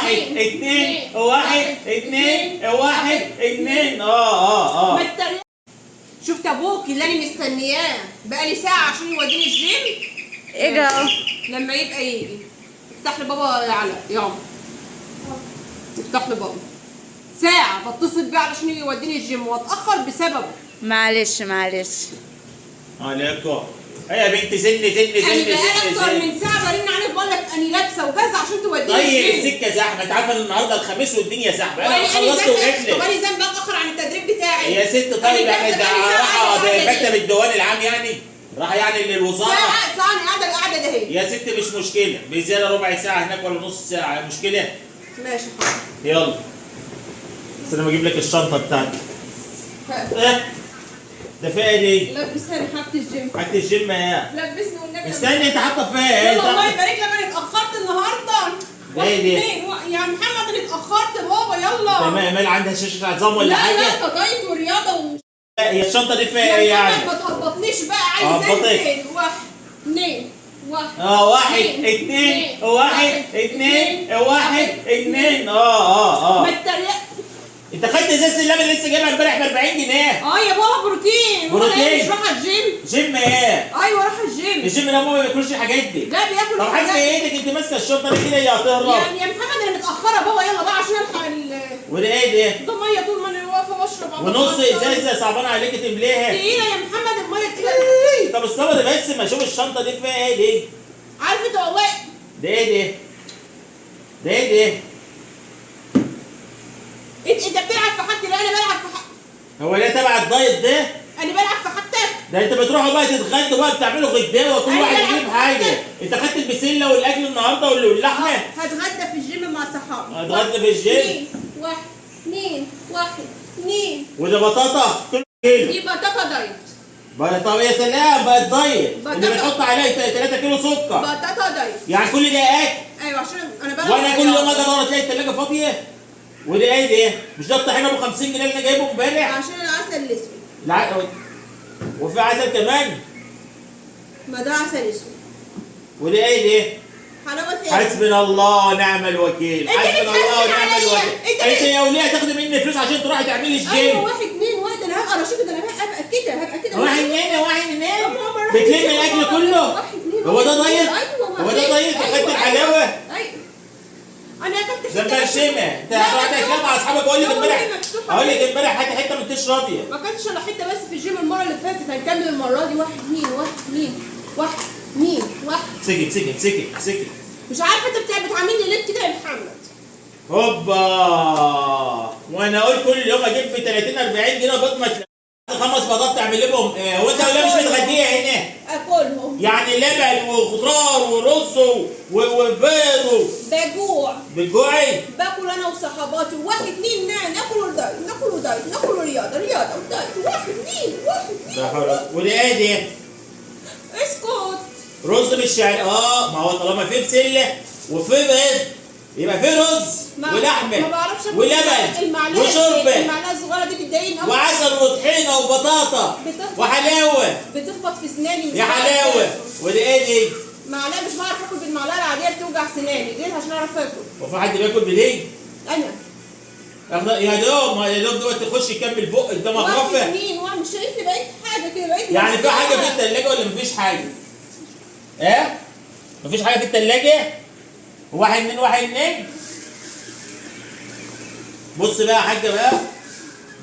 واحد اتنين واحد اتنين واحد اتنين. ما تتريق. شفت ابوك اللي انا مستنياه بقالي ساعة عشان يوديني الجيم؟ اجا لما يبقى يجي. افتح لي بابا يا علاء، يا عمر افتح لي بابا. ساعة بتصل بيه علشان يوديني الجيم واتاخر بسببه. معلش معلش. عليكم. ايه يا بنتي؟ زن زن انا زن بقالي زن اكتر زن. من ساعة برن عليك بقول لك اني لابسه وجاهزة عشان توديني طيب الجيم. السكة زحمة، انت عارفه ان النهارده الخميس والدنيا زحمة. انا وأنا- خلصت أنا وجيت ذنب- طب لك. انا ذنب اتاخر عن التدريب بتاعي؟ يا ست طيب أنا احنا جاهزة ده بقالي ساعة راح قاعدة مكتب الديوان العام، يعني راح يعني للوزارة. ساعة ساعة انا قاعدة القعدة ده هي. يا ست مش مشكلة، بزيادة ربع ساعة هناك ولا نص ساعة مشكلة؟ ماشي حاضر. يلا بس انا بجيب لك الشنطة بتاعتي. ايه ده فيها ايه دي؟ لبسني حاجة الجيم. حاجة الجيم ايه؟ لبسني والنبي. استني انت حاطه فيها ايه؟ يلا الله يبارك لك، انا اتاخرت النهارده. واحد ليه؟ اتنين يا محمد انا اتاخرت بابا يلا. تمام، مال عندها شاشة عظام ولا لا حاجة؟ لا ده diet ورياضة و... هي الشنطة دي فيها يا ايه محمد يعني؟ ما تهبطنيش بقى، عايز هبطك. انزل. واحد اتنين واحد واحد اتنين واحد اتنين واحد اتنين. ما تتريق. انت خدت ازازة اللبن اللي لسه جايبها امبارح ب 40 جنيه. اه يا بابا بروتين. هو أنا بروتين. إيه، مش رايحة الجيم؟ جيم ايه؟ ايوه رايحة الجيم. الجيم ده ماما ما بياكلش الحاجات دي. لا بياكل طب حاسس حاجات. ايدك انت ماسكه الشنطة دي كده يا هتهرب. يا محمد انا متاخرة بابا، يلا بقى عشان الحق وده ايه ده؟ ده مية طول ما انا واقفة بشرب. ونص ازازة صعبانه عليك تمليها. تقيلة يا محمد المية تقيلة. إيه، طب الصبر بس ما اشوف الشنطة دي فيها ايه دي؟ عارف انت والله. ده ايه ده؟ ده ايه ده؟ انت بتلعب في حاجتي؟ لا انا بلعب في حاجتي. هو ده تبع ال diet ده؟ انا بلعب في حاجتك. ده انت بتروحوا بقى تتغدوا بقى بتعملوا غداوه كل أنا واحد بلعب يجيب حاجة، انت خدت البسله والاكل النهارده واللحمة؟ هتغدى في الجيم مع صحابي. هتغدى في الجيم؟ اتنين واحد اتنين واحد اتنين. وده بطاطا كل كيلو. دي بطاطا diet. طب يا سلام بقت diet اللي بطاطا. بنحط عليه 3 كيلو سكر. بطاطا diet. يعني كل ده اكل؟ ايوه عشان انا بلعب. وانا كل يوم اجي ادور تلاقي الثلاجة فاضية. وده ايه ده؟ مش ده الطحينه ابو 50 جنيه اللي انا جايبه امبارح؟ عشان العسل الاسود. لا وفي عسل كمان؟ ما ده عسل اسود. وده ايه ده؟ حلاوة ايه؟ حسبنا الله ونعم الوكيل. انت حسبنا الله بتحاسبني ونعم عليا. الوكيل. انت يا وليه هتاخدي مني فلوس عشان تروحي تعملي الجيم؟ ايوه واحد اتنين واحد، انا هبقى رشيقه، ده انا هبقى كده، هبقى كده. واحد اتنين واحد اتنين. ماما راح بتلم الجيم. الاكل كله؟ واحد اتنين هو ده واحد diet؟ اتنين. ايوه هو ده diet؟ أيوة، وخدت أيوة. الحلاوة؟ ايوه انا اكلت ده حتة بس. مبرشمه. انت لا، هتروحي مفتوحة. تاكلها مع اصحابك. اقول لك لا، امبارح، والله مفتوحة. اقول لك امبارح هاتي حتة ما انتش راضية. ما اكلتش الا حتة بس في الجيم المرة اللي فاتت، هنكمل المرة دي. واحد اتنين واحد اتنين واحد اتنين واحد. امسكي امسكي امسكي امسكي. مش عارفه انت بتعاملني ليه كده يا محمد؟ هوبا. وانا اقول كل يوم اجيب في 30 40 جنيه بيض، ما تلاقي 5 بيضات تعمل بهم ايه؟ هو انت ولا مش متغديه هنا؟ اكلهم. يعني لبن وخضار ورز وبيض بجوع. بتجوعي؟ باكل انا وصحباتي. واحد اتنين ناكل و diet، ناكل و diet، ناكل رياضة، رياضة و diet. واحد اتنين واحد اتنين. لا حول وده ايه ده؟ اسكت. رز بالشعريه. ما هو طالما في بسلة وفي بيض يبقى في رز ولحمه ما بعرفش آكل ولبن المعلقة. وشوربه المعلقة الصغيرة دي بتضايقني قوي. وعسل وطحينه وبطاطا وحلاوة. بتخبط في سناني. مش يا بعرف حلاوة. آكل. وده ايه دي؟ معلقه مش بعرف اكل بالمعلقه العادية، بتوجع سناني دي عشان اعرف اكل. وفي حد بياكل بالليل؟ انا يا دوب ما يا دوب دلوقتي تخش يكمل بقك ده واحد مغرفه. اتنين واحد. مش شايفني بقيت حاجة كده، بقيت يعني في حاجة في مسكينة. الثلاجة ولا مفيش حاجة؟ ايه؟ مفيش حاجة في الثلاجة؟ واحد اتنين واحد اتنين. بص بقى يا حاجة بقى،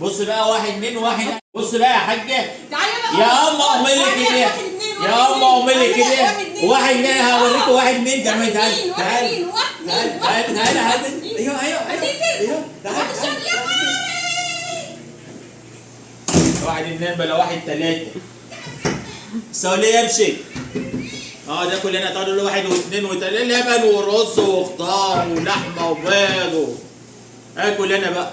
بص بقى واحد اتنين واحد. بص بقى يا حاجة. تعالى بقى. يا اما اعمل لك كده، يا اما اعمل لك كده. واحد اتنين هوريكم. واحد اتنين كمان. تعالى تعالى تعالى تعالى تعالى. ايوه ايوه ايوه تعالى. واحد اتنين بلا واحد تلاتة. سوليه امشي. ده كلنا تقعدوا له واحد واثنين وتلاتة، لبن ورز وخضار ولحمه وبيض. اكل انا بقى.